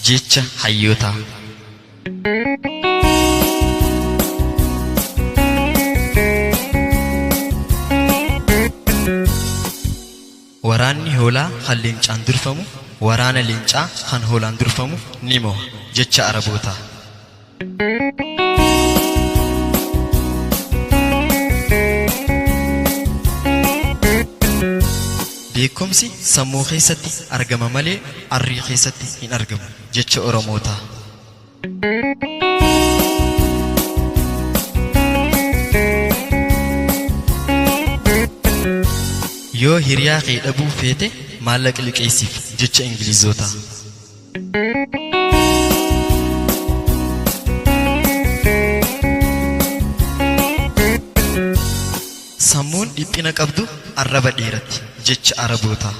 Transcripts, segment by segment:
Jecha hayyootaa. Waraanni hoolaa kan leencaan durfamu waraana leencaa kan hoolaan durfamu ni mo'a. Jecha Arabootaa. Beekumsi sammuu keessatti argama malee arrii keessatti hin argamu. Jecha Oromootaa. Yoo hiriyaa kee dhabuu feete maallaqa liqeessiif. Jecha Ingilizootaa. Sammuun dhiphina qabdu arraba dheeratti. Jecha Arabootaa.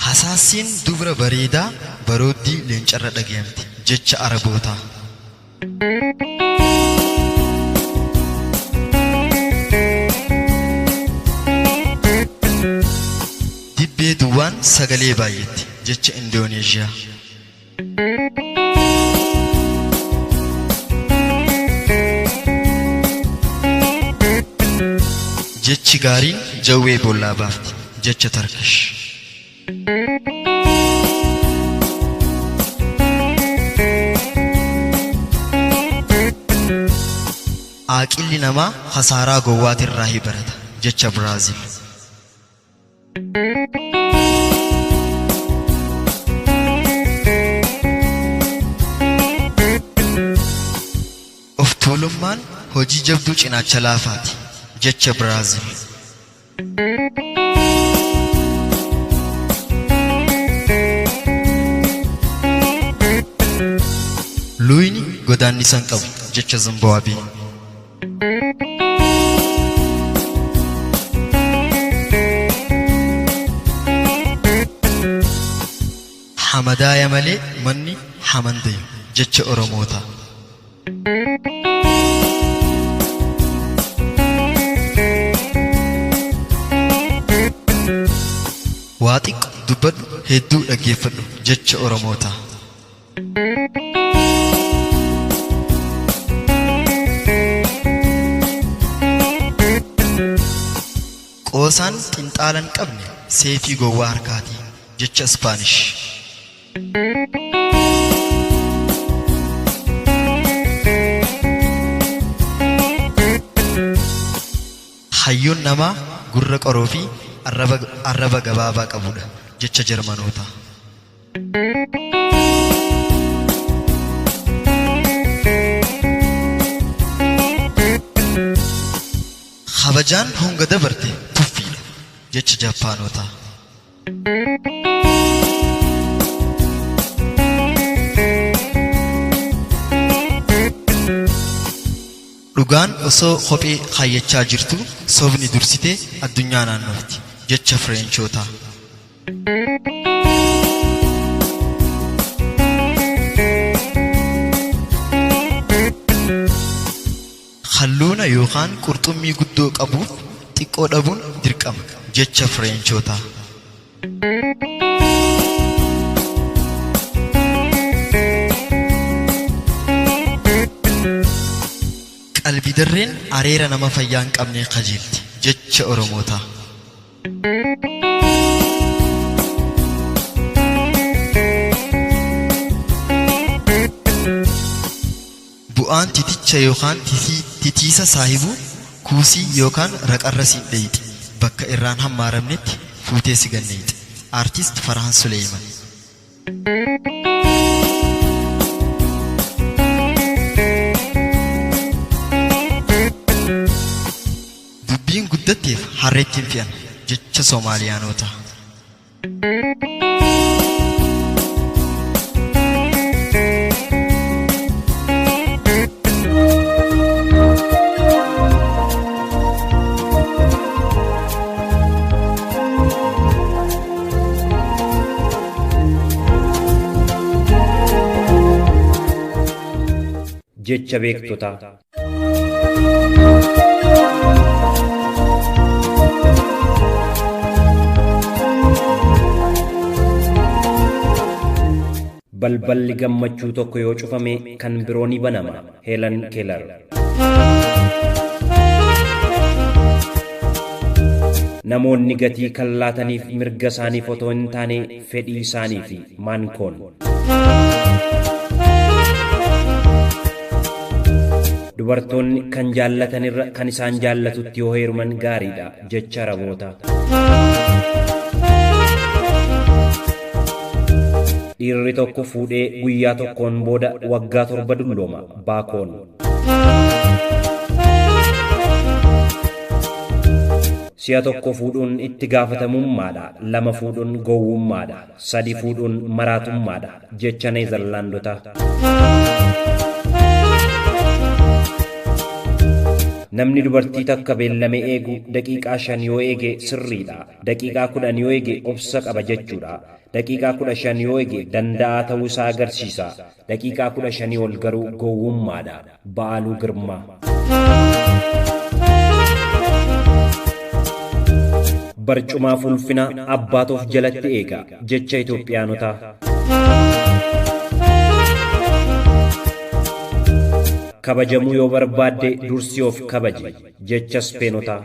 Hasaassiin dubra bareedaa barooddii leencarra dhagayamti. Jecha Arabootaa. Dibbee duwwaan sagalee baay'etti. Jecha Indooneeshiyaa. Jechi gaariin jawwee boollaa baafti. Jecha Tarkish. Aaqilli namaa khasaaraa gowwaatirraahi barata. Jecha Biraazil. Of tuulummaan hojii jabduu cinaacha laafaati. Jecha Biraazil. Luyni godaannisa hin qabu. Jecha Zimbaabuwee. Hamadaaya malee manni hamandayu. Jecha Oromootaa. Waa xiqqo dubbadhu hedduu dhaggeeffadhu. Jecha Oromootaa. Qoosaan xinxaala hin qabne seefii gowwaa harkaati. Jecha Ispaanish. Hayyuun namaa gurra qoroo fi arraba gabaabaa qabudha. Jecha Jarmanootaa. Kabajaan honga dabarte tuffiidha. Jecha Jaappaanotaa. Dhugaan osoo kophee kaayyachaa jirtuu sobni dursitee addunyaa naannofti. Jecha Fireenchootaa. Halluuna yookaan qurxummii guddoo qabuuf xiqqoo dhabuun dirqama. Jecha Fireenchootaa. Qalbi darreen areera nama fayyaa hin qabnee kajeelti. Jecha Oromootaa. Bu'aan titicha yookaan titiisa saahibuu kuusii yookaan raqarra siin dheeyxi. Bakka irraan hammaaramnetti fuutee si ganneeyxi. Artist Farhaan Suleeyman. Dubbiin guddatteef harreetti hin fe'an. Jecha Somaaliyaanotaa. Jecha beektotaa. Balballi gammachuu tokko yoo cufame kan biroo ni banama. Helen Keller. Namoonni gatii kan laataniif mirga isaaniif otoo hin taane fedhii isaaniifi maankoon. Dubartoonni kan jaallatanirra kan isaan jaallatutti yoo heeruman gaariidha jecha Araboota. Dhiirri tokko fuudhee guyyaa tokkoon booda waggaa 7 dullooma baakoon. Si'a tokko fuudhuun itti gaafatamummaadha, 2 fuudhuun gowwummaadha, 3 fuudhuun maraatummaadha jecha Neezerlaandotaa. Namni dubartii takka beellamee eegu daqiiqaa 5 yoo eege sirriidha. Daqiiqaa 10 yoo eege obsa qaba jechuudha. Daqiiqaa 15 yoo eege danda'aa ta'uu isaa agarsiisa. Daqiiqaa 15 ol garuu gowwummaadha. Ba'aaluu Girmaa. Barcumaaf ulfina abbaatoof jalatti eega jecha Itoophiyaanotaa. Kabajamuu yoo barbaadde dursi of kabaji jecha Ispeenotaa.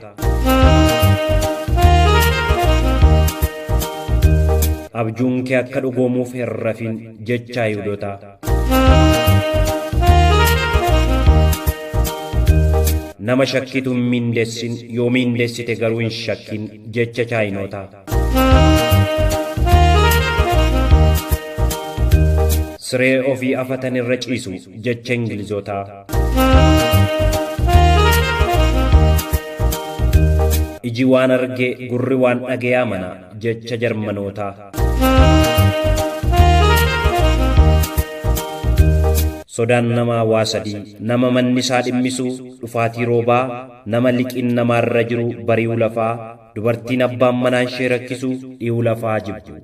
Abjuun kee akka dhugoomuuf hin rafin jecha Ayihuudotaa. Nama shakkitu hin miindeessin yoo miindeessite garuu hin shakkin jecha Chaayinootaa. Siree ofii afatan irra ciisu jecha Ingilizootaa. Iji waan arge gurri waan dhagee amana jecha Jarmanootaa. Sodaan namaa waa sadii nama manni isaa dhimmisu dhufaatii roobaa nama liqiin namaarra jiru bari'uu lafaa dubartiin abbaan manaan ishee rakkisu dhi'uu lafaa jibbu.